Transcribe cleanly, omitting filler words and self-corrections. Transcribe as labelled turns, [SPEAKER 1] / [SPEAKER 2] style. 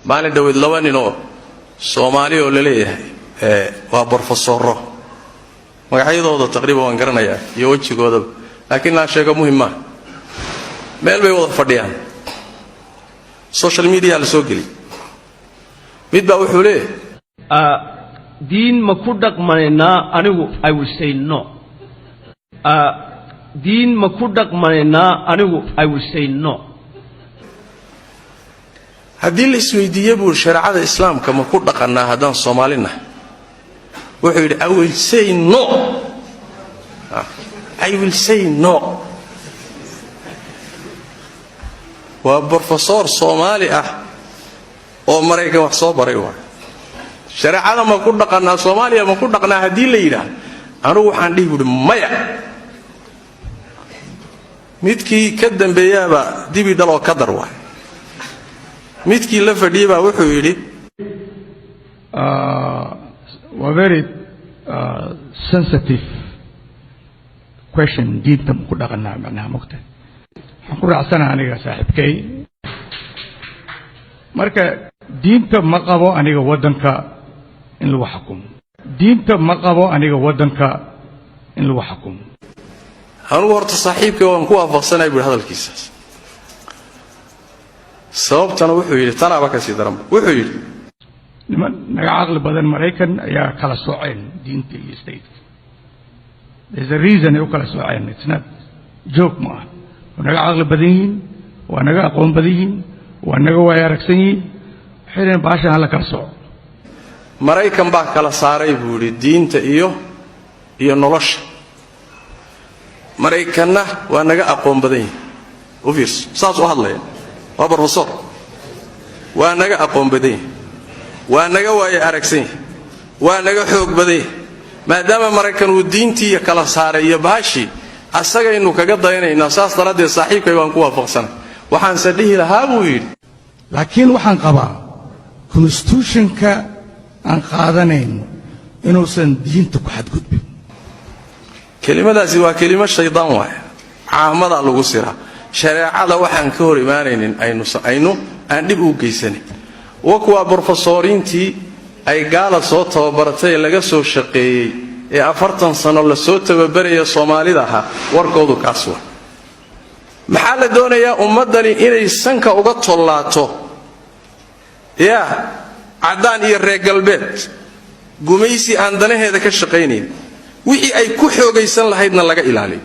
[SPEAKER 1] Maalin dhoweyd laba nin oo Soomaali oo la leeyahay waa brofesoro, magacyadooda taqriiban waan garanayaa iyo wejigoodaba, laakiin laan sheego muhim maaha. Meel bay wada fadhiyaan, social media la soo geliy. Mid baa wuxuu leeyahay:
[SPEAKER 2] Diin ma ku dhaqmanaynaa? Anigu I will say no. Diin ma ku dhaqmanaynaa? Anigu I will say no.
[SPEAKER 1] Haddii la isweydiiye buu, shareecada Islaamka ma ku dhaqannaa haddaan Soomaali nahay? Wuxuu yidhi, "I will say no, I will say no." Waa brofesor Soomaali ah oo Maraykan wax soo baray. Waay, shareecada ma ku dhaqannaa, Soomaaliya ma ku dhaqnaa haddii la yidhaah, anugu waxaan dhihi buuhi maya. Midkii ka dambeeyaaba dibi dhaloo ka dar waay. Midkii la fadhiyey baa wuxuu yidhi:
[SPEAKER 3] Waa very sensitive question. Diinta ma ku dhaqanaa, macnaha mogta, waxaan ku raacsanaha aniga saaxiibkay. Marka diinta ma qabo aniga waddanka in lagu xukumo. Diinta ma qabo aniga waddanka in lagu xukumo.
[SPEAKER 1] Anugu horta saaxiibkay waan ku waafaqsanay buuhi hadalkiisaas. Sababtana wuxuu yidhi tanaaba ka sii daranba. Wuxuu yidhi:
[SPEAKER 3] Niman naga caqli badan Maraykan ayaa kala sooceen diinta iyo state. There's a reason ay u kala sooceen. It's not joke, ma ah. Waa naga caqli badan yihiin, waa naga aqoon badan yihiin, waa naga waaya aragsan yihiin. Waxay dhaheen baashan hala kala sooco.
[SPEAKER 1] Maraykan baa kala saaray buu yidhi diinta iyo nolosha. Maraykanna waa naga aqoon badan yihin. U fiirso, saas u hadlaya waa brofesor. Waa naga aqoon badan yahi, waa naga waayo aragsan yahi, waa naga xoog badan yahi. Maadaama Maraykan uu diintii kala saaray iyo baashii, asagaynu kaga dayanaynaa. Saas daraaddeed saaxiibkay baan ku waafaqsanay. Waxaanse dhihi lahaa buu yidhi:
[SPEAKER 3] Laakiin waxaan qabaa constitutionka aan qaadanayno inuusan diinta ku xadgudbin.
[SPEAKER 1] Kelimadaasi waa kelimo shaydaan waay, caamadaa lagu siraa. Shareecada waxaan ka hor imaanaynin aynu aan dhib u geysanin. Wa kuwaa brofesoriintii ay gaala soo tababaratay ee laga soo shaqeeyey ee 40 sano lasoo tababaraya Soomaalida ahaa, warkoodu kaas wa. Maxaa la doonayaa? Ummaddani inay sanka uga tollaato yaa caddaan iyo reer galbeed, gumaysi aan danaheeda ka shaqaynayn, wixii ay ku xoogaysan lahaydna laga ilaaliyo.